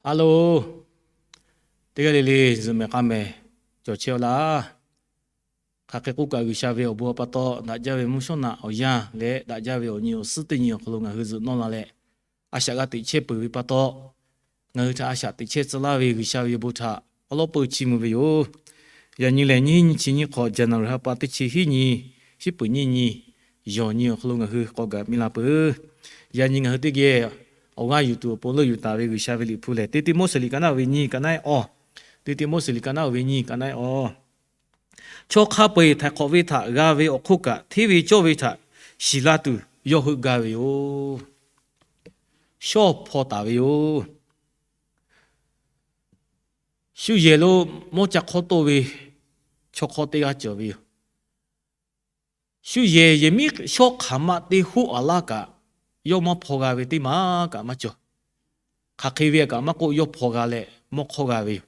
Hello, teˇ g'aˇ le le zuhꞈ mehˍ k'a mehˍ cawˬ chehˇ-aw laˇ. Hk'aˬ hk'e k'oˆ kaꞈ, G'uiˬsha ve awˬ bon pa taw daꞈ jaˇ ve mvuhˇ shawˉ naꞈ awˬ yanˇ leh daꞈ jaˇ ve awˬ nyi awˬ suhˉ teˇ nyi awˬ hk'aw lo ngaˬ hui zuhꞈ nawˇ la leh, a shaꞈ g'a teꞈ chehˇ peuˬ ve pa taw, ngaˬ hui htaꞈ a shaꞈ teꞈ chehˇ tcuh laˇ ve G'uiˬsha ve awˬ bon htaꞈ awˉ lawˉ peu chiˇ mvuh ve yoˬ. Yaꞈ nyi lehˬ, nyiˇ hinˉ nyiˇ chi nyiˇ hk'awꞈ, January ha pa teˇ chi hiˉ nyi, shiˉ peuˍ nyiˇ nyi, yawˬ nyi awˬ hk'aw lo ngaˬ hui k'awꞈ gaˬ miˇ la peuˬ. Yaꞈ nyi ngaˬ hui teˇ geh awˬ g'aˇ yuˬ tuˬ awˬ pon leuˆ yuˬ taˍ ve G'uiˬsha ve liꞈ hpu lehˬ, Teˇ Tiˆmoˉseˍ liꞈ ka naˆ-oˬ ve nyiˇ ka naˆ-ehˉ awˬ, Teˇ Tiˆmoˉseˍ liꞈ ka naˆ-oˬ ve nyiˇ ka naˆ-ehˉ awˬ, chaw hk'a peu-eˬ htaiˍ hk'awꞈ ve htaꞈ g'a ve awˬ hk'oˆ kaꞈ, hteˇ ve cawˇ ve htaꞈ shiˍ la tuˬ yawˇ heuˆ gaˇ ve yoˬ. Shawˇ hpaw taˍ ve yoˬ. Shu yehˬ lo mawˇ ca hk'awˇ toˆ ve chaw hk'awˇ teˇ g'aˇ cawˬ ve yoˬ. Shu yehˬ yehˬ miˉ shawˉ hk'aˬ ma te hoˆ-a laˇ kaꞈ, yawˇ maˇ hpaw g'a ve teˇ maˬ kaꞈ maˇ cawˬ. Hk'aˬ hk'e ve kaꞈ maˇ k'oˆ, yawˇ hpaw g'a leh mawˇ hk'awˇ g'a ve yoˬ.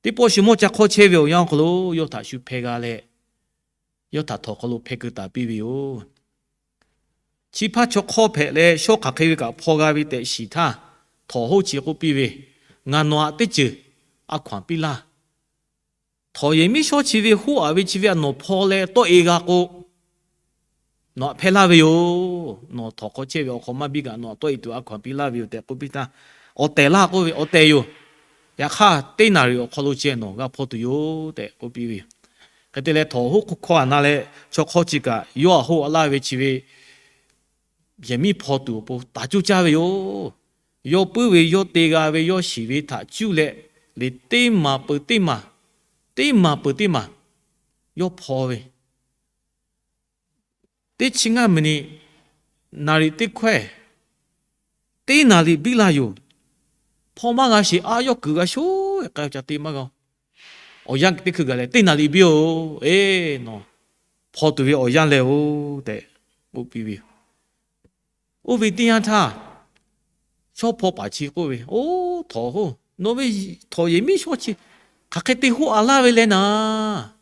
Teˇ pawˆ shu mawˇ ca hk'awˇ chehˇ ve awˬ yanˇ awˬ hk'aw lo yawˇ htaꞈ shu hpeh g'a leh, yawˇ htaꞈ htawnˍ hk'aw lo hpeh keu taˍ piˇ ve yoˬ. Chi hpaˇ chaw hk'awˇ hpehꞈ leh, shawˉ hk'aˬ hk'e ve kaꞈ hpaw g'a ve tehꞈ shiˍ htaˇ, htawnˍ hoˉ chi k'oˆ piˇ ve, Ngaˬ nawˬ htaꞈ teˇ ceuˬ a hkaw-anˬ piˇ laˇ. Htawnˍ yehˬ miˉ shawˉ chi ve hoˆ-a ve chi ve htaꞈ nawˬ hpaw leh tawˆ-e g'a k'o, nawˬ htaꞈ hpehˇ laˇ ve yoˬ. Nawˬ htawnˍ hk'aw chehˇ ve awˬ hk'aw maˇ biˇ kaꞈ nawˬ htaꞈ tawˆ-e tuˬ a hkaw-anˬ piˇ laˇ ve yoˬ tehꞈ k'oˆ piˇ htaˇ, Awˬ tehˬ laˇ k'oˆ ve, Awˬ tehˬ yoˬ. Yaꞈ hk'aˇ, teˇ naˍriˍ awˬ hk'aw lo ceh nawˬ g'a hpaw tuˬ yoˬ tehꞈ k'oˆ piˇ ve yoˬ. Hk'e te leh, htawnˍ hoˉ hk'aw hk'aw-a na leh, chaw hk'awˇ chi kaꞈ yawˇ htaꞈ hoˆ-a laˇ ve chi ve yehˬ miˉ hpaw tuˬ awˬ pon taˍ coˇ caˇ ve yoˬ. Yawˇ puiˉ ve, yawˇ te g'a ve, yawˇ shiˍ ve htaꞈ cuˇ leh, liꞈ teˇ maˬ peuˬ teˇ maˬ, teˇ maˬ peuˬ teˇ maˬ yawˇ hpaw ve, teˇ chi ngaˇ miˬ niꞈ, naˍriˍ teˇ hkawehˇ, teˇ naˍriˍ biˇ la yoˬ. Hpaw maˇ g'a sheˍ, a yawˇ kuiˬ g'a sho-e k'ai ca te maˇ g'a. Awˬ yanˇ teˇ hkui gaˬ leh, Teˇ naˍriˍ biˇ-oˬ, eˬ, nawˬ hpaw tuˬ ve awˬ yanˇ leh-oˬ tehꞈ k'oˆ piˇ ve yoˬ. Oˇ ve teˇ yanˇ htaˇ, shawˉ hpaw paˍ chi k'oˆ ve, Oˇ htawnˍ hoˉ, nawˬ ve htawnˍ yehˬ miˉ shawˉ chi hk'aˬ hk'e te hoˆ-a laˇ ve leh naˍ.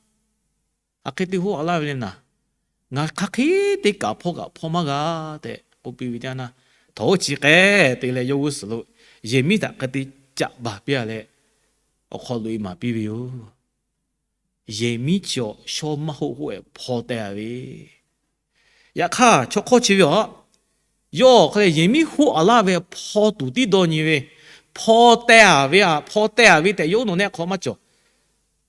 Hk'aˬ hk'e te hoˆ-a laˇ ve leh naˍ. Ngaˬ hk'aˬ hk'e te kaꞈ hpaw kaꞈ hpaw maˇ g'a tehꞈ k'oˆ piˇ ve teˇ yanˇ htaˇ, htawnˍ hoˉ chi k'ehˉ te leh yawˇ g'uˇ suhˍ lo yehˬ miˉ htaꞈ hk'e te caꞈ baˬ piˇ-a leh, awˬ hk'aw loꞈ-e maˍ piˇ ve yoˬ. Yehˬ miˉ chi awˬ shawˉ maˇ hoˆ hoˆ-ehˍ hpaw teh-a ve. Yaꞈ hk'aˇ, chaw hk'awˇ chi ve aˬ, yawˇ hk'e leh yehˬ miˉ hoˆ-a laˇ ve hpaw tuˬ tiˉ dawˇ nyi ve, hpaw teh-a ve, hpaw teh-a ve tehꞈ yawˇ nawˬ nehˆ hk'aw maˇ cawˬ.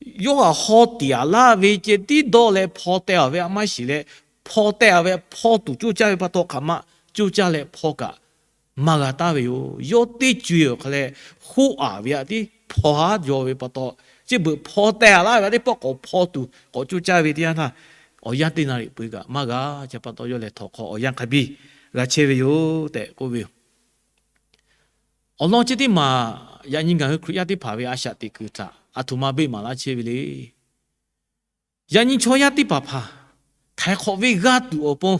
Yawˇ htaꞈ haw tiꞈ-a laˇ ve ceh tiˉ dawˇ leh hpaw teh-a ve htaꞈ maˇ shiˍ leh, hpaw teh-a ve hpaw tuˬ coˇ caˇ ve pa taw hk'aˬ ma coˇ caˇ leh hpaw kaꞈ maˇ g'a taˍ ve yoˬ. Yawˇ teˇ co-e awˬ hk'e leh hoˆ-a ve htaꞈ tiˉ hpaw haˉ jaw ve pa taw, chi beuꞈ hpaw teh-a laˇ ve htaꞈ teˇ pawˆ k'awꞈ hpaw tuˬ k'awꞈ coˇ caˇ ve teˇ yanˇ htaˇ, awˬ yanˇ teˇ naˍriˍ peuˬ kaꞈ maˇ g'a. Chi pa taw yawˇ lehˬ htawnˍ hk'aw awˬ yanˇ hk'a biˇ g'a chehˇ ve yoˬ tehꞈ k'oˆ ve yoˬ. Awˬ lawn chi teˇ maˬ, yaꞈ nyi ngaˬ hui Hkriꞈ yaˇ teˇ hpaˍ ve a shaꞈ teꞈ kuiˬ htaꞈ aˬ htoꞈ ma beˆ maˍ laˇ chehˇ ve le. Yaꞈ nyi chaw yaˇ teˇ hpaˍ hpaˍ htaiˍ hk'awꞈ ve g'a tuˬ awˬ pon,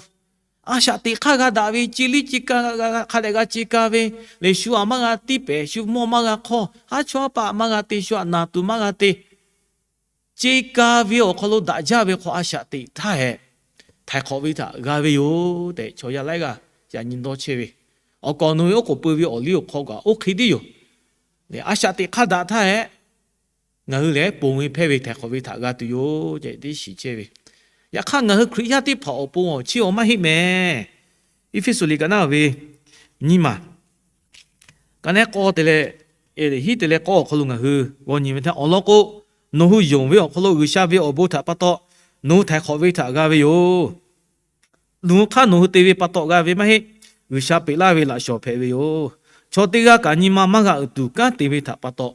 a shaꞈ teꞈ hk'aˇ g'a daꞈ ve, ce liˇ ce ka, hk'a dehꞈ g'a ce ka ve, lehˬ shu aꞈ maˇ g'a tiˇ pehˍ, shu mawˇ maˇ g'a hk'awˇ, haˉ chawˇ haˉ paˆ maˇ g'a te, shu aꞈ naˍ tuˬ maˇ g'a te, ce ka ve awˬ hk'aw lo daꞈ jaˇ ve hk'aw a shaꞈ teꞈ htaˇ hehꞈ, htaiˍ hk'awꞈ ve htaꞈ g'a ve yoˬ tehꞈ chaw yaˇ laiˉ g'aˇ yaꞈ nyi dawˇ chehˇ ve. Awˬ kawꞈ nawˬ ve oˉ k'oˍ pui ve awˬ liˇ awˬ hk'aw kaꞈ oˇ hk'e tiˉ yoˬ. Lehˬ, a shaꞈ teꞈ hk'aˇ daꞈ htaˇ hehꞈ, ngaˬ hui lehˬ ponˬ ve hpehˇ ve htaiˍ hk'awꞈ ve htaꞈ g'a tuˬ yoˬ tehꞈ teˇ shiˍ chehˇ ve. Yaꞈ hk'aˇ, ngaˬ hui Hkriꞈ yaˇ teˇ hpaˍ awˬ pon awˬ chi awˬ maˇ heˆ mehˍ. Eˇfeˇsuꞈ liꞈ ka naˆ ve nyiˇ maˬ, ka naˆ k'awˇ te leh, hiˉ te leh k'awˇ awˬ hk'aw lo ngaˬ hui g'aw nyi ve htaˇ, awˬ lawn k'o, nawˬ hui yonˍ ve awˬ hk'aw lo G'uiˬsha ve awˬ bon htaꞈ pa taw nawˬ hui htaiˍ hk'awꞈ ve htaꞈ g'a ve yoˬ. Nawˬ hui hk'aˇ nawˬ hui te ve pa taw g'a ve maˇ heˆ. G'uiˬsha peꞈ laˇ ve laꞈ shawˍ hpehꞈ ve yoˬ. Chaw teˇ g'aˇ kaꞈ nyi ma maˇ g'a uiˍ tuˬ kanˉ te ve htaꞈ pa taw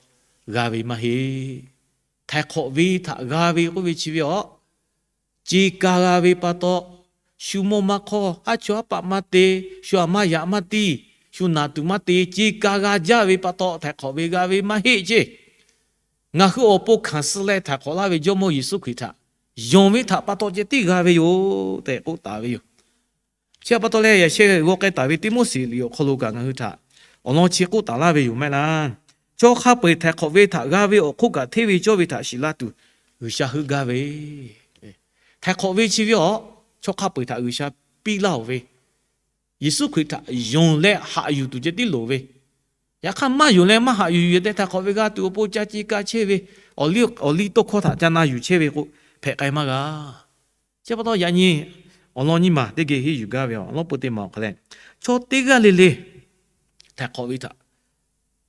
g'a ve maˇ heˆ. Htaiˍ hk'awꞈ ve htaꞈ g'a ve k'oˆ ve chi ve aˬ, ce ka g'a ve pa taw, shu mawˇ maˇ hk'awˇ, haˉ chawˇ haˉ paˆ maˇ te, shu aꞈ maˇ yaꞈ maˇ tiˇ, shu naˍ tuˬ maˇ te, ce ka g'a jaˇ ve pa taw htaiˍ hk'awꞈ ve g'a ve maˇ heˆ ceˇ. Ngaˬ hui awˬ pon hkanˍ suh leh htaiˍ hk'awꞈ laˇ ve Jawˇmawˇ Yeˍsuˆ Hkriꞈ htaꞈ yonˍ ve htaꞈ pa taw ceh tiˉ g'a ve yoˬ tehꞈ k'oˆ taˍ ve yoˬ. Chi pa taw leh, yaꞈ sheh g'aw k'ai taˍ ve Tiˆmoˉseˍ liꞈ awˬ hk'aw lo kaꞈ ngaˬ hui htaꞈ awˬ lawn chi k'oˆ taˍ laˇ ve yoˬ maˇ heˆ laˇ. Chaw hk'a peu-eˬ htaiˍ hk'awꞈ ve htaꞈ g'a ve awˬ hk'oˆ kaꞈ, hteˇ ve cawˇ ve htaꞈ shiˍ laˇ tuˬ G'uiˬsha heuˆ gaˇ ve. Htaiˍ hk'awꞈ ve chi ve aˬ, chaw hk'a peu-eˬ htaꞈ G'uiˬsha piˇ laˇ-oˬ ve, Yeˍsuˆ Hkriꞈ htaꞈ yonˍ leh haꞈ yuˬ tuˬ ceh tiˉ loˍ ve, Yaꞈ hk'aˇ maˇ yonˍ leh maˇ haꞈ yuˬ yuˬ tehꞈ htaiˍ hk'awꞈ ve g'a tuˬ awˬ pon ca ce ka chehˇ ve, awˬ liˇ tawˇ hkawˇ htaꞈ ca na yuˬ chehˇ ve k'o, hpehꞈ k'ai maˇ g'a. Chi pa taw yaꞈ nyi awˬ lawn nyiˇ maˬ teˇ geh henˇ yuˬ gaˇ ve awˬ lawn peu teˇ maˬ awˬ hk'aw leh, chaw teˇ g'aˇ le le htaiˍ hk'awꞈ ve htaꞈ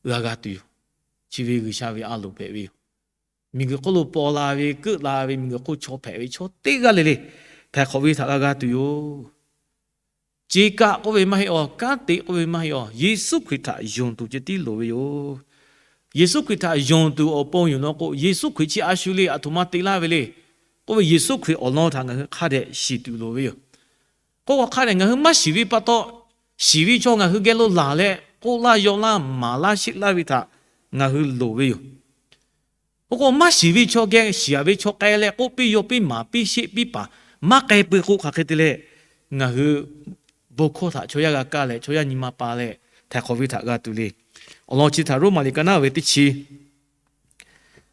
g'a g'a tuˬ yoˬ. Chi ve G'uiˬsha ve a loˍ hpehꞈ ve yoˬ. Miˬguiˬ hk'oˆ lo paw la ve, keuˆ la ve, miˬguiˬ hk'oˆ chaw hpehꞈ ve chaw teˇ g'aˇ le le htaiˍ hk'awꞈ ve htaꞈ g'a g'a tuˬ yoˬ. Ce kaˆ k'oˆ ve maˇ heˆ awˬ, kanˉ te k'oˆ ve maˇ heˆ awˬ, Yeˍsuˆ Hkriꞈ htaꞈ yonˍ tuˬ ceh tiˉ loˍ ve yoˬ. Yeˍsuˆ Hkriꞈ htaꞈ yonˍ tuˬ awˬ pon yoˬ law k'o, Yeˍsuˆ Hkriꞈ chi a shu le, aˬ htoꞈ ma te laˇ ve le k'oˆ ve, Yeˍsuˆ Hkriꞈ awˬ lawn htaꞈ ngaˬ hui hk'a dehꞈ shiˍ tuˬ loˍ ve yoˬ. K'oˆ k'o hk'a dehꞈ ngaˬ hui maˇ shiˍ ve pa taw, shiˍ ve chaw ngaˬ hui geh lo laˬ leh k'oˆ laˇ yaw laˇ maˍ laˇ sheˆ laˇ ve htaꞈ ngaˬ hui loˍ ve yoˬ. K'oˆ k'o maˇ shiˍ ve chaw geh shiˍ ve chaw k'ai leh k'oˆ piˇ yaw piˇ maˍ piˇ sheˆ piˇ paˍ maˇ k'ai peuˬ k'o, hk'aˬ hk'e te leh ngaˬ hui bon hkawˇ htaꞈ chaw yaˇ g'a kaˇ leh chaw yaˇ nyi ma pa leh htaiˍ hk'awꞈ ve htaꞈ g'a tuˬ le. Awˬ lawn chi htaꞈ Roˉmaꞈ liꞈ ka naˉ ve teˇ chi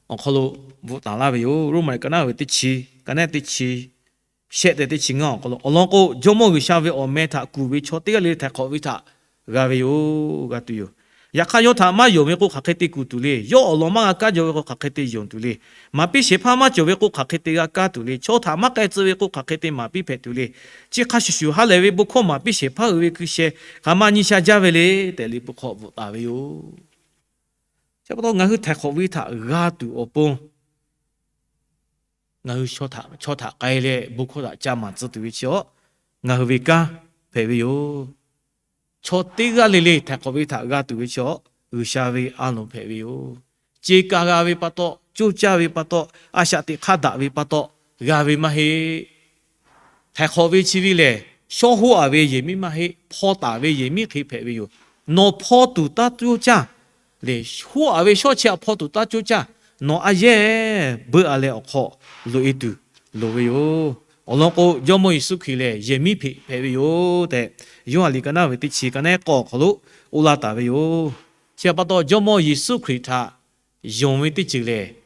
awˬ hk'aw lo bvuhꞈ taˍ laˇ ve yoˬ. Roˉmaꞈ liꞈ ka naˉ ve teˇ chi, ka naˉ teˇ chi shehˆ tehꞈ teˇ chi ngaˇ awˬ hk'aw lo, awˬ lawn k'o, Jawˇmawˇ G'uiˬsha ve awˬ meh htaꞈ kuˬ ve chaw teˇ g'aˇ le le htaiˍ hk'awꞈ ve htaꞈ g'a ve yoˬ, g'a tuˬ yoˬ. Yaꞈ hk'aˇ yawˇ htaꞈ maˇ yonˍ ve k'o, hk'aˬ hk'e te kuˬ tuˬ le. Yawˇ awˬ lawn maˇ g'a kaˇ jaw ve k'o, hk'aˬ hk'e te yonˍ tuˬ le. Maˍ piˇ shehˍ hpaˇ maˇ cawˬ ve k'o, hk'aˬ hk'e te g'a kaˇ tuˬ le. Chaw htaꞈ maˇ k'ai tcuh ve k'o, hk'aˬ hk'e te maˍ piˇ hpehꞈ tuˬ le. Chi hk'a shuˍ shuˍ ha lehˬ ve bon hkawˇ maˍ piˇ shehˍ hpaˇ uiˍ ve hkui sheh hk'aˬ ma nyi sha jaˇ ve le tehꞈ, Liꞈ hpu hk'aw bvuhꞈ taˍ ve yoˬ. Chi pa taw ngaˬ hui htaiˍ hk'awꞈ ve htaꞈ g'a tuˬ awˬ pon, ngaˬ hui chaw htaꞈ k'ai leh bon hkawˇ htaꞈ ca maˍ tcuh tuˬ ve chi awˬ, ngaˬ hui ve kanˉ hpehꞈ ve yoˬ. Chaw teˇ g'aˇ le le htaiˍ hk'awꞈ ve htaꞈ g'a tuˬ ve chi awˬ, G'uiˬsha ve a loˍ hpehꞈ ve yoˬ. Ce ka g'a ve pa taw, coˇ caˇ ve pa taw, a shaꞈ teꞈ hk'a daꞈ ve pa taw g'a ve maˇ heˆ. Htaiˍ hk'awꞈ ve chi ve lehˬ, shawˉ hoˉ aˍ ve yehˬ miˉ maˇ heˆ, hpaw taˍ ve yehˬ miˉ hk'e hpehꞈ ve yoˬ. Nawˬ hpaw tuˬ taˇ coˇ caˇ lehˬ, hoˉ aˍ ve shawˉ chi aꞈ hpaw tuˬ taˇ coˇ caˇ, nawˬ a yehˇ beuꞈ a leh awˬ hk'aw loꞈ e tuˬ loˍ ve yoˬ. Awˬ lawn k'o, Jawˇmawˇ Yeˍsuˆ Hkriꞈ lehˬ yehˬ miˉ hpeꞈ hpehꞈ ve yoˬ tehꞈ, Yoˇhanˬ liꞈ ka naˉ ve teˇ chi ka naˉ k'awˇ awˬ hk'aw lo k'oˆ laˇ taˍ ve yoˬ. Chi pa taw, Jawˇmawˇ Yeˍsuˆ Hkriꞈ htaꞈ yonˍ ve teˇ ceuˬ lehˬ,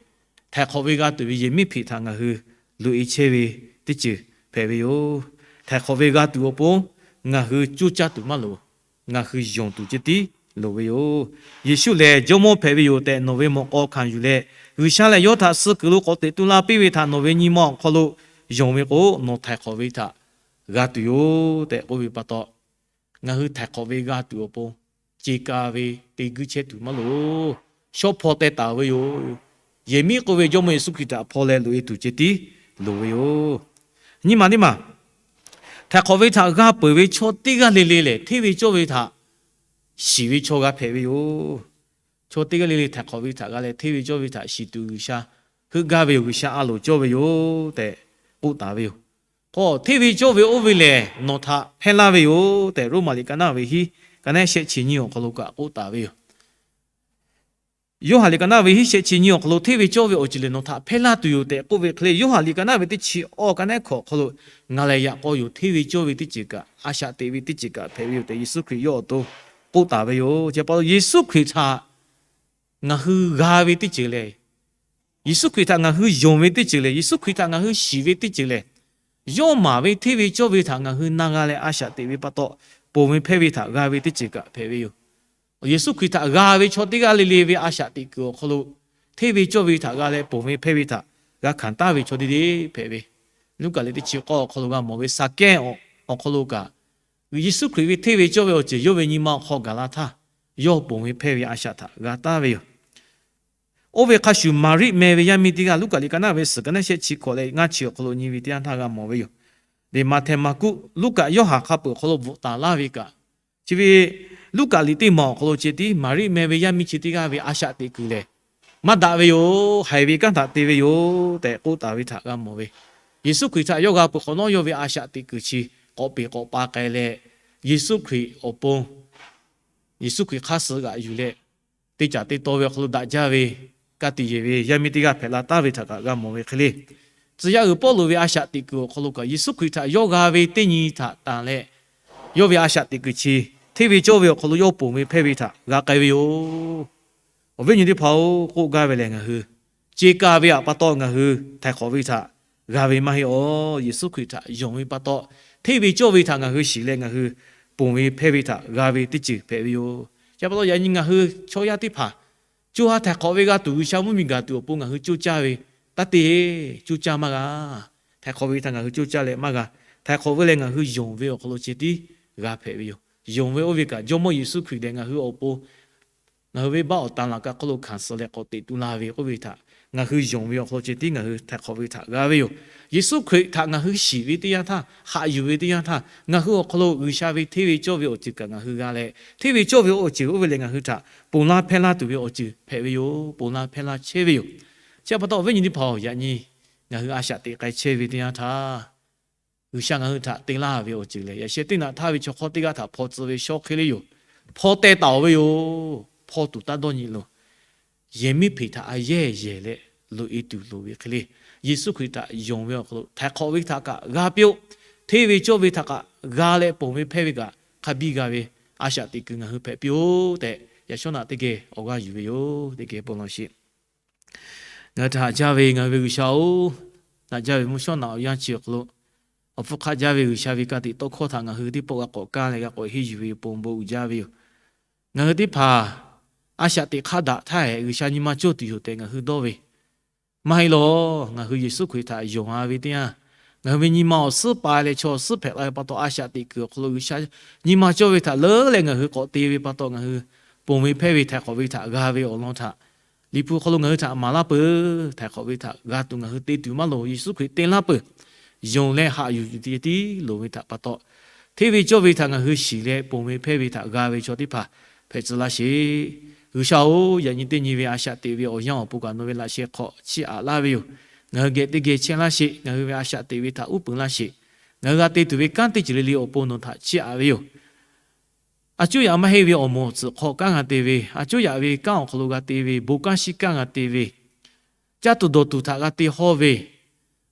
htaiˍ hk'awꞈ ve g'a tuˬ ve yehˬ miˉ hpeꞈ htaꞈ ngaˬ hui loꞈ e chehˇ ve teˇ ceuˬ hpehꞈ ve yoˬ. Htaiˍ hk'awꞈ ve g'a tuˬ awˬ pon ngaˬ hui coˇ caˇ tuˬ maˇ loˍ. Ngaˬ hui yonˍ tuˬ ceh tiˉ loˍ ve yoˬ. Yeˍsuˆ lehˬ Jawˇmawˇ hpehꞈ ve yoˬ tehꞈ nawˬ ve mawꞈ k'aw hkanˍ yuˬ leh, G'uiˬsha lehˬ yawˇ htaꞈ suh kuiˬ lo k'awꞈ teꞈ tu la piˇ ve htaꞈ nawˬ ve nyi ma awˬ hk'aw lo yonˍ ve k'o, nawˬ htaiˍ hk'awꞈ ve htaꞈ g'a tuˬ yoˬ tehꞈ k'oˆ ve pa taw, ngaˬ hui htaiˍ hk'awꞈ ve g'a tuˬ awˬ pon, ce ka ve te guiˇ chehˇ tuˬ maˇ loˍ. Shawˉ hpaw teh taˍ ve yoˬ. Yehˬ miˉ k'oˆ ve Jawˇmawˇ Yeˍsuˆ Hkriꞈ htaꞈ hpaw leh loꞈ e tuˬ ceh tiˉ loˍ ve yoˬ. Nyi ma teˇ maˬ, htaiˍ hk'awꞈ ve htaꞈ g'a peuˬ ve chaw teˇ g'aˇ le le lehˬ, hteˇ ve cawˇ ve htaꞈ shiˍ ve chaw g'a hpehꞈ ve yoˬ. Chaw teˇ g'aˇ le le htaiˍ hk'awꞈ ve htaꞈ g'a leh, hteˇ ve cawˇ ve htaꞈ shiˍ tuˬ G'uiˬsha heuˆ gaˇ ve yoˬ. G'uiˬsha a loˍ cawˇ ve yoˬ tehꞈ k'oˆ taˍ ve yoˬ. K'o, hteˇ ve cawˇ ve oˇ ve lehˬ nawˬ htaꞈ hpehˇ laˇ ve yoˬ tehꞈ, Roˉmaꞈ liꞈ ka naˉ ve hiˉ, ka naˉ shehˆ chi nyiˇ awˬ hk'aw lo kaꞈ k'oˆ taˍ ve yoˬ. Yoˇhanˬ liꞈ ka naˉ ve hiˉ shehˆ chi nyiˇ awˬ hk'aw lo, hteˇ ve cawˇ ve awˬ ceuˬ lehˬ nawˬ htaꞈ hpehˇ laˇ tuˬ yoˬ tehꞈ k'oˆ ve hk'e le, Yoˇhanˬ liꞈ ka naˉ ve teˇ chi awˇ ka naˉ hkawꞈ awˬ hk'aw lo, ngaˬ lehˬ yaꞈ k'aw yoˬ, hteˇ ve cawˇ ve teˇ ceuˬ kaꞈ, a shaꞈ teꞈ ve teˇ ceuˬ kaꞈ hpehꞈ ve yoˬ tehꞈ, Yeˍsuˆ Hkriꞈ yawˇ awˬ to k'oˆ taˍ ve yoˬ. Chi pa taw, Yeˍsuˆ Hkriꞈ htaꞈ ngaˬ hui g'a ve teˇ ceuˬ lehˬ, Yeˍsuˆ Hkriꞈ htaꞈ ngaˬ hui yonˍ ve teˇ ceuˬ lehˬ, Yeˍsuˆ Hkriꞈ htaꞈ ngaˬ hui shiˍ ve teˇ ceuˬ lehˬ, yawˇ maˍ ve hteˇ ve cawˇ ve htaꞈ ngaˬ hui na g'a leh a shaꞈ teꞈ ve pa taw, ponˬ ve hpehˇ ve htaꞈ g'a ve teˇ ceuˬ kaꞈ hpehꞈ ve yoˬ. Yeˍsuˆ Hkriꞈ htaꞈ g'a ve chaw teˇ g'aˇ le le ve a shaꞈ teꞈ kuiˬ awˬ hk'aw lo, hteˇ ve cawˇ ve htaꞈ g'a leh ponˬ ve hpehˇ ve htaꞈ g'a hkanˍ taˍ ve chaw teˇ deˇ hpehꞈ ve, Luˉkaꞈ liꞈ teˇ chi k'awˇ awˬ hk'aw lo g'a mawˬ ve Saˍkehˇ awˬ hk'aw lo kaꞈ, Yeˍsuˆ Hkriꞈ ve hteˇ ve cawˇ ve awˬ ceuˬ yawˇ ve nyi ma awˬ hk'aw gaˬ la htaˇ, yawˇ ponˬ ve hpehˇ ve a shaꞈ htaꞈ g'a taˍ ve yoˬ. Oˇ ve hk'a shuˍ, Maˍriˆ meh ve yaˇ miˇ teˇ g'aˇ Luˉkaꞈ liꞈ ka naˉ ve suhˍ ka naˉ shehˆ chi hkawꞈ leh ngaˇ chi awˬ hk'aw lo nyi ve teˇ yanˇ htaˇ g'a mawˬ ve yoˬ. Lehˬ, Maꞈhtehˍ, Maˍkuˆ, Luˉkaꞈ, Yoˇhanˬ hk'a peuˬ awˬ hk'aw lo bvuhꞈ taˍ laˇ ve kaꞈ, chi ve Luˉkaꞈ liꞈ teˇ maˬ awˬ hk'aw lo ceh tiˉ Maˍriˆ meh ve yaˇ miˇ chi teˇ g'aˇ ve a shaꞈ teꞈ kuiˬ lehˬ, maˇ daꞈ ve yoˬ, haiˬ ve kanˉ htaꞈ te ve yoˬ tehꞈ k'oˆ taˍ ve htaꞈ g'a mawˬ ve. Yeˍsuˆ Hkriꞈ htaꞈ yawˇ g'a peuˬ hk'awꞈ nawˉ, yawˇ ve a shaꞈ teꞈ kuiˬ chi k'awꞈ peˬ k'awꞈ pa k'ai leh, Yeˍsuˆ Hkriꞈ awˬ pon, Yeˍsuˆ Hkriꞈ hk'aˇ suh g'aꞈ yuˬ leh, teˇ caˬ te taw ve awˬ hk'aw lo daꞈ jaˇ ve, ka tiꞈ yeˬ ve yaˇ miˇ teˇ g'aˇ hpehꞈ la taˍ ve htaꞈ kaꞈ g'a mawˬ ve hk'e le. Tcuh yaˇ uiˍ Pawˇluꞈ ve a shaꞈ teꞈ kuiˬ awˬ hk'aw lo kaꞈ, Yeˍsuˆ Hkriꞈ htaꞈ yawˇ g'a ve teˇ nyi htaꞈ tanˬ leh, yawˇ ve a shaꞈ teꞈ kuiˬ chi hteˇ ve cawˇ ve awˬ hk'aw lo yawˇ ponˬ ve hpehˇ ve htaꞈ g'a k'ai ve yoˬ. Awˬ viˉ nyi teˇ hpaˍ-oˬ, k'oˆ gaˇ ve lehˬ, ngaˬ hui ce ka ve htaꞈ pa taw ngaˬ hui htaiˍ hk'awꞈ ve htaꞈ g'a ve maˇ heˆ awˬ. Yeˍsuˆ Hkriꞈ htaꞈ yonˍ ve pa taw, hteˇ ve cawˇ ve htaꞈ ngaˬ hui shiˍ leh ngaˬ hui ponˬ ve hpehˇ ve htaꞈ g'a ve teˇ ceuˬ hpehꞈ ve yoˬ. Chi pa taw yaꞈ nyi ngaˬ hui chaw yaˇ teˇ hpaˍ co ha htaiˍ hk'awꞈ ve g'a tuˬ G'uiˬsha mvuhˇmiˬ gaˬ tuˬ awˬ pon ngaˬ hui coˇ caˇ ve taˇ te. Coˇ caˇ maˇ g'a. Htaiˍ hk'awꞈ ve htaꞈ ngaˬ hui coˇ caˇ leh maˇ g'a. Htaiˍ hk'awꞈ ve lehˬ ngaˬ hui yonˍ ve awˬ hk'aw lo ceh tiˉ g'a hpehꞈ ve yoˬ. Yonˍ ve oˇ ve kaꞈ Jawˇmawˇ Yeˍsuˆ Hkriꞈ lehˬ ngaˬ hui awˬ pon ngaˬ hui ve baˆ awˬ tanˍ laˬ kaꞈ hk'oˆ lo hkanˍ suh leh k'awꞈ teꞈ tu la ve k'oˆ ve htaꞈ ngaˬ hui yonˍ ve awˬ hk'aw lo ceh tiˉ ngaˬ hui htaiˍ hk'awꞈ ve htaꞈ g'a ve yoˬ. Yeˍsuˆ Hkriꞈ htaꞈ ngaˬ hui shiˍ ve teˇ yanˇ htaˇ, haꞈ yuˬ ve teˇ yanˇ htaˇ, ngaˬ hui awˬ hk'aw lo G'uiˬsha ve hteˇ ve cawˇ ve awˬ ceuˬ kaꞈ ngaˬ hui g'a leh, hteˇ ve cawˇ ve oˇ ceuˬ oˇ ve lehˬ ngaˬ hui htaꞈ ponˬ laˇ hpehˇ laˇ tuˬ ve awˬ ceuˬ hpehꞈ ve yoˬ. Ponˬ laˇ hpehˇ laˇ chehˇ ve yoˬ. Chi pa taw awˬ viˉ nyi teˇ hpaˍ-oˬ, yaꞈ nyi ngaˬ hui a shaꞈ teꞈ k'ai chehˇ ve teˇ yanˇ htaˇ, G'uiˬsha ngaˬ hui htaꞈ te laˇ ve awˬ ceuˬ lehˬ, yaꞈ sheh teˇ naꞈ htaˇ ve chaw hk'awˇ teˇ g'aˇ htaꞈ hpaw tcuh ve shawˉ hk'e le yoˬ. Hpaw teh taˍ-oˬ ve yoˬ. Hpaw tuˬ taˇ dawˇ nyi loˬ. Yehˬ miˉ hpeꞈ htaꞈ a yehˇ yehˬ leh loꞈ-e tuˬ loˍ ve hk'e le, Yeˍsuˆ Hkriꞈ htaꞈ yonˍ ve awˬ hk'aw lo htaiˍ hk'awꞈ ve htaꞈ kaꞈ g'a piˇ-oˆ. Hteˇ ve cawˇ ve htaꞈ kaꞈ g'a leh ponˬ ve hpehˇ ve kaꞈ hk'a biˇ g'a ve a shaꞈ teꞈ kuiˬ ngaˬ hui hpehꞈ piˇ-oˆ tehꞈ, yaꞈ shawˉ naꞈ teˇ geh awˬ g'aˇ yuˬ ve yoˬ. Teˇ geh bon lawˬ sheˍ. Ngaˬ hui htaꞈ haꞈ jaˇ ve ngaˬ hui ve G'uiˬsha-oˬ, daꞈ jaˇ ve mvuhˇ shawˉ naꞈ awˬ yanˇ chi awˬ hk'aw lo awˬ hpfuhˇ hk'aˆ jaˇ ve G'uiˬsha ve ka tiꞈ tawˇ hkawˇ htaꞈ ngaˬ hui teˇ pawˆ g'a k'awꞈ kaˇ leh g'a k'awꞈ henˇ yuˬ ve yoˬ. Ponˬ bon uiˍ jaˇ ve yoˬ. Ngaˬ hui teˇ hpaˍ a shaꞈ teꞈ hk'aˇ daꞈ htaˇ-ehˍ G'uiˬsha nyi ma cawˇ tuˬ yoˬ tehꞈ ngaˬ hui dawˇ ve maˇ heˆ lawˬ. Ngaˬ hui Yeˍsuˆ Hkriꞈ htaꞈ yonˍ-a ve teˇ yanˇ, ngaˬ hui ve nyi ma awˬ suhˉ pa leh chaw awˬ suhˉ hpehꞈ la ve pa taw, a shaꞈ teꞈ kuiˬ awˬ hk'aw lo G'uiˬsha nyi ma cawˇ ve htaꞈ leuˉ leh ngaˬ hui k'awꞈ te ve pa taw, ngaˬ hui ponˬ ve hpehˇ ve htaiˍ hk'awꞈ ve htaꞈ g'a ve awˬ lawn htaꞈ Liꞈ hpu hk'aw lo ngaˬ hui htaꞈ maˍ laˇ peuˬ. Htaiˍ hk'awꞈ ve htaꞈ g'a tuˬ ngaˬ hui te tuˬ maˇ loˍ. Yeˍsuˆ Hkriꞈ te laˇ peuˬ. Yonˍ leh haꞈ yuˬ yuˬ te tiˉ loˍ ve htaꞈ pa taw, hteˇ ve cawˇ ve htaꞈ ngaˬ hui shiˍ leh ponˬ ve hpehˇ ve htaꞈ g'a ve chaw teˇ hpaˍ hpehꞈ tcuh laˇ sheˍ. G'uiˬsha-oˬ, yaꞈ nyi teˇ nyi ve a shaꞈ teꞈ ve awˬ yanˇ awˬ pon kaꞈ nawˬ ve laꞈ sheh hk'aw chiˇ aꞈ laˇ ve yoˬ. Ngaˬ hui geh teˇ geh chehˇ laˇ sheˍ. Ngaˬ hui ve a shaꞈ teꞈ ve htaꞈ uˉ peunˍ laˇ sheˍ. Ngaˬ hui g'a te tuˬ ve kanˉ teˇ ceuˬ le le awˬ pon nawˬ htaꞈ chiˇ aꞈ ve yoˬ. A cuˉ yaꞈ maˇ heˆ ve awˬ moˍ awˬ tcuhꞈ hk'aw kanˉ g'a te ve, a cuˉ yaꞈ ve kanˉ awˬ hk'aw lo g'a te ve, bon kanˉ shiˉ kanˉ g'a te ve, caˇ tuˬ dawˬ tuˬ htaꞈ g'a te hawˇ ve,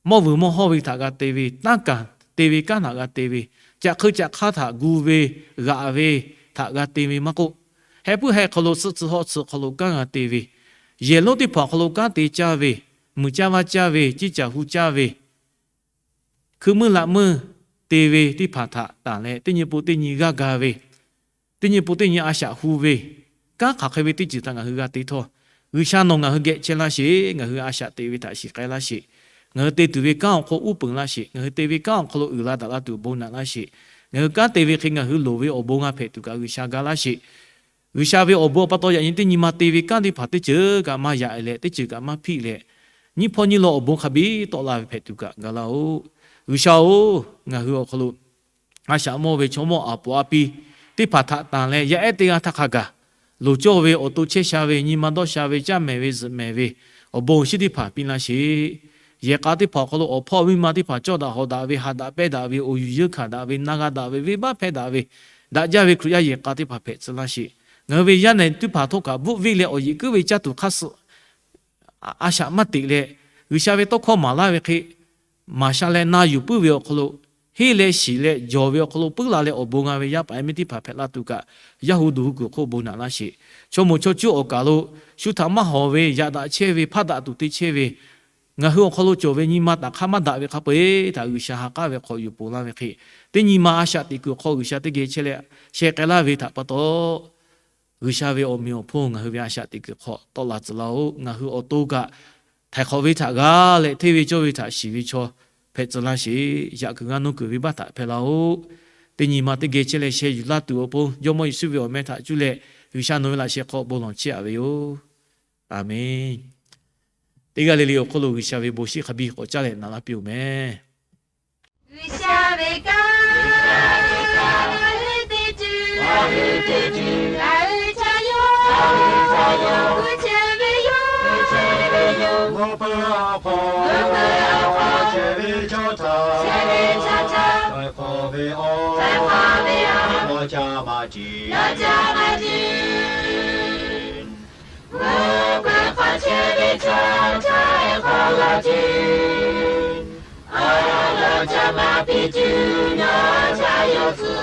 mawˇ vuiˬ mawˇ hawˇ ve htaꞈ g'a te ve, tanˉ kaˬ te ve kanˉ htaꞈ g'a te ve, caꞈ hk'eu caꞈ hk'aˇ htaꞈ gu ve, g'aꞈ ve htaꞈ g'a te ve maˇ k'oˆ, heh puiˉ heh hk'aw lo suhˆ tcuh hawˆ tcuh hk'aw lo kanˉ g'a te ve, yehˬ lonˉ teˇ hpaˍ awˬ hk'aw lo kanˉ te caˇ ve, muiˬ caˇ vaˇ caˇ ve, ciˇ caˬ hu caˇ ve, hkui meuˇ laꞈ meuˇ te ve teˇ hpaˍ htaꞈ tanˬ leh, teˇ nyi pun teˇ nyi g'aˇ ga ve, teˇ nyi pun teˇ nyi a shaꞈ hu ve, kanˉ hk'aˬ hk'e ve teˇ ceuˬ htaꞈ ngaˬ hui g'a te htawˇ, G'uiˬsha nawˬ ngaˬ hui geh chehˇ laˇ sheˍ. Ngaˬ hui a shaꞈ teꞈ ve htaꞈ shiˍ k'ai laˇ sheˍ. Ngaˬ hui te tuˬ ve kanˉ awˬ hk'aw uˉ peunˍ laˇ sheˍ. Ngaˬ hui te ve kanˉ awˬ hk'aw lo uiˍ la daꞈ la tuˬ bon naꞈ laˇ sheˍ. Ngaˬ hui kanˉ te ve hk'e ngaˬ hui loˍ ve awˬ bon g'a hpehꞈ tuˬ kaꞈ G'uiˬsha ga laˇ sheˍ. G'uiˬsha ve awˬ bon pa taw yaꞈ nyi teˇ nyi ma te ve kanˉ teˇ hpaˍ teˇ ceuˬ kaꞈ maˇ yaꞈ leh, teˇ ceuˬ kaꞈ maˇ hpiˆ leh, nyiˇ hpawˇ nyiˇ law awˬ bon hk'a biˇ tawˆ la ve hpehꞈ tuˬ kaꞈ ga laˇ-oˆ. G'uiˬsha-oˬ, ngaˬ hui awˬ hk'aw lo a shaꞈ mawˇ ve chaw mawˇ aˍ poˍ a pi teˇ hpaˍ htaꞈ tanˬ leh, yaˇ ehˉ teˇ g'aˇ htaˇ hk'a gaˬ loˍ cawˇ ve, awˬ to chehˇ sha ve, nyi ma dawˇ sha ve, caˇ mehˍ ve, zuhꞈ mehˍ ve, awˬ bon awˬ shinˉ teˇ hpaˍ piˇ laˇ sheˍ. Yehˬ k'a teˇ hpaˍ awˬ hk'aw lo awˬ hpawˇ miˇ ma teˇ hpaˍ cawˇ daꞈ hawˍ daꞈ ve, haꞈ daꞈ pehnˇ daꞈ ve, awˬ yuˬ yeunˇ hkanˍ daꞈ ve, na g'a daꞈ ve, venˇbaˆ hpehˇ daꞈ ve, daꞈ jaˇ ve Hkriꞈ yaˇ yehˬ k'a teˇ hpaˍ hpehꞈ tcuh laˇ sheˍ. Ngaˬ hui ve yaˇ nehˬ teˇ hpaˍ htawˇ kaꞈ bvuhˆ venˇ leh awˬ yeꞈ kuiˉ ve caˇ tuˬ hk'aˇ suh a shaꞈ maˇ teꞈ leh, G'uiˬsha ve tawˇ hkawˇ maˍ laˇ ve hk'e maˍ sha leh na yuˬ puiˉ ve awˬ hk'aw lo, henˇ leh shiˍ leh jawˬ ve awˬ hk'aw lo puiˉ la leh awˬ bon g'a ve yaˇ paˍ yaˇ miˇ teˇ hpaˍ hpehꞈ la tuˬ kaꞈ, yaˇ hu duˬ hu kuiˬ hk'oˆ bon naꞈ laˇ sheˍ. Chaw moˍ chaw cuˇ awˬ kaˬ lo shu htaꞈ maˇ hawˍ ve, yaꞈ daꞈ chehˇ ve, hpaˇ daꞈ tuˬ te chehˇ ve, ngaˬ hui awˬ hk'aw lo cawˬ ve nyi ma taꞈ hk'aˇ maˇ daꞈ ve hk'a peu-eˬ htaꞈ G'uiˬsha ha k'aˉ ve hk'aw yuˬ ponˬ laˇ ve hk'e, teˇ nyi ma a shaꞈ teꞈ kuiˬ hk'aw G'uiˬsha teˇ geh chehˇ leh sheh k'ai laˇ ve htaꞈ pa taw, G'uiˬsha ve awˬ meꞈ awˬ hponˇ ngaˬ hui ve a shaꞈ teꞈ kuiˬ hk'aw tawˆ la tcuh laˇ-oˆ. Ngaˬ hui awˬ to kaꞈ htaiˍ hk'awꞈ ve htaꞈ g'a leh, hteˇ ve cawˇ ve htaꞈ shiˍ ve chaw hpehꞈ tcuh laˇ sheˍ. Yaꞈ kuiˬ g'a nuˇ kuiˬ venˇbaˆ htaꞈ hpehˇ laˇ-oˆ. Teˇ nyi ma teˇ geh chehˇ leh sheh yuˬ laˇ tuˬ awˬ pon Jawˇmawˇ Yeˍsuˆ ve awˬ meh htaꞈ cuˇ leh, G'uiˬsha nawˬ ve laꞈ sheh hk'aw bon lawˬ chehˇ-aꞈ ve yoˬ. Aˬmenˍ. Teˇ g'aˇ le le awˬ hk'oˆ lo G'uiˬsha ve bon shiˉ hk'a biˇ k'awꞈ caˇ leh naꞈ laˇ piˇ-oˬ meh. G'uiˬsha ve kanˉ, ngaˬ hui teˇ ceuˬ, ngaˬ hui teˇ ceuˬ, ngaˬ hui chaw yaˇ, ngaˬ hui chaw yaˇ, g'uˇ chehˇ ve yoˬ, g'uˇ chehˇ ve yoˬ. Mvuhˇ peuˬ awˬ hk'aw, mvuhˇ peuˬ awˬ hk'aw, chehˇ ve chaw htaꞈ, chehˇ ve chaw htaꞈ, htaiˍ hk'awꞈ ve awˬ, htaiˍ hk'awꞈ ve awˬ, lawˬ caˇ maˇ ciˍ, lawˬ caˇ maˇ ciˍ. Mvuhˇ peuˬ hk'aw chehˇ ve chaw htaiˍ hk'awꞈ la ciˍ. Awˬ lawn caˇ maˇ piˇ tuˬ nawˬ ca yawˇ tcuh.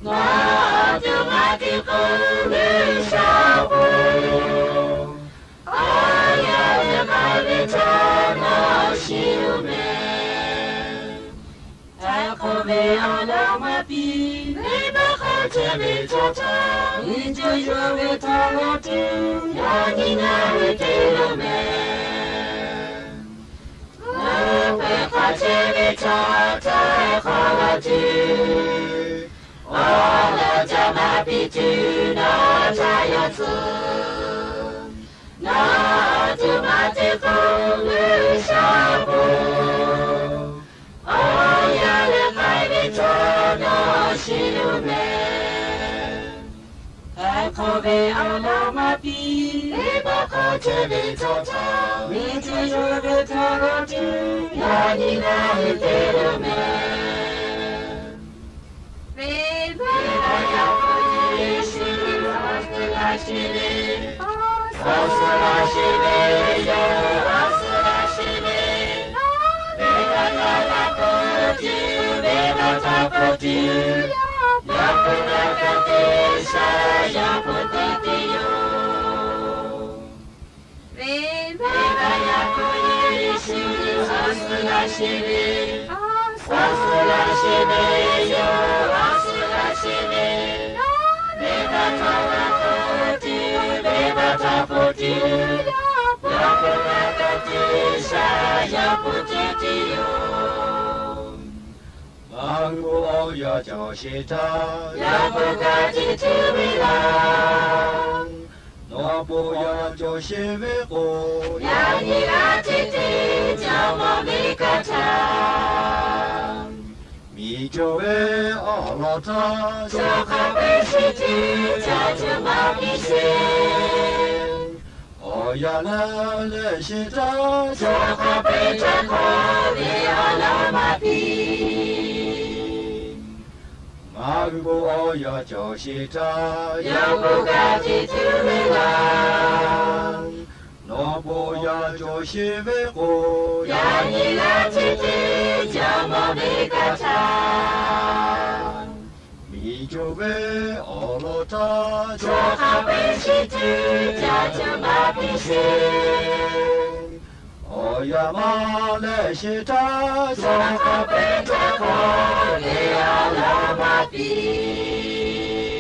Nawˬ awˬ to maˇ te k'o, G'uiˬsha awˬ pon awˬ yanˇ ve k'ai ve chaw nawˬ shiˍ-oˬ meh. Htaiˍ hk'awꞈ ve awˬ lawn maˇ piˇ, venˇbaˆ hk'aw chehˇ ve chaw htaꞈ, liꞈ cuˇ yawˇ ve htaꞈ g'a tuˬ, yaꞈ nyi ngaˬ hui te lo mehˍ. Ngaˬ hui hk'aˬ chehˇ ve chaw htaꞈ hk'aˬ g'a tuˬ, awˬ laꞈ caˇ maˇ piˇ tuˬ, nawˬ htaꞈ yaꞈ tcuh. Nawˬ tuˬ maˇ te k'o, G'uiˬsha bon awˬ yanˇ lehˬ k'ai ve chaw nawˬ shiˍ lo mehˍ. Hk'aˬ hk'e ve awˬ lawn maˇ piˇ, venˇbaˆ hk'aw chehˇ ve chaw htaꞈ, liꞈ cuˇ yawˇ ve htaꞈ g'a tuˬ, yaꞈ nyi ngaˬ hui te lo mehˍ. Venˇbaˆ yaˇ hk'aw Yeˍsuˆ Hkriꞈ awˬ suhˍ laˇ sheˍ ve, awˬ suhˍ laˇ sheˍ ve, yawˇ awˬ suhˍ laˇ sheˍ ve, venˇbaˆ yaˇ hk'aw tuˬ, venˇbaˆ htaꞈ k'oˆ tuˬ, yaꞈ hpu g'a kaꞈ te sha, yaꞈ hpu te tuˬ yoˬ. Venˇbaˆ yaˇ hk'aw Yeˍsuˆ Hkriꞈ awˬ suhˍ laˇ sheˍ ve, awˬ suhˍ laˇ sheˍ ve, yawˇ awˬ suhˍ laˇ sheˍ ve, venˇbaˆ htaꞈ g'a k'oˆ tuˬ, venˇbaˆ htaꞈ k'oˆ tuˬ, yaꞈ hpu g'a kaꞈ te sha, yaꞈ hpu te tuˬ yoˬ. Ngaˬ hui awˬ yanˇ cawˬ sheˍ htaˇ, yaꞈ hpu g'a te tuˬ ve laˇ. Nawˬ bon yanˇ cawˬ sheˍ ve k'o, yaꞈ nyi g'a te tuˬ, Jawˇmawˇ ve kaˇ htaꞈ, miˬ cawˬ ve awˬ lawn htaˇ, chaw hk'a peu-eˬ shiˍ tuˬ, chaw cuˇ maˇ piˇ sheˍ. Awˬ yanˇ lehˬ leh sheˍ htaˇ, chaw hk'a peu-eˬ htaꞈ hk'aw ve awˬ lawn maˇ piˇ. Ngaˬ hui bon awˬ yanˇ cawˬ sheˍ htaˇ, yaꞈ hpu g'a te tuˬ ve laˇ. Nawˬ bon yanˇ cawˬ sheˍ ve k'o, yaꞈ nyi g'a te tuˬ, Jawˇmawˇ ve kaˇ htaꞈ, miˬ cawˬ ve awˬ lawn htaˇ, chaw hk'a peu-eˬ shiˍ tuˬ, chaw cuˇ maˇ piˇ sheˍ. Awˬ yanˇ maˇ lehˬ sheˍ htaˇ, chaw hk'a peu-eˬ htaꞈ hk'aw ve awˬ lawn maˇ piˇ.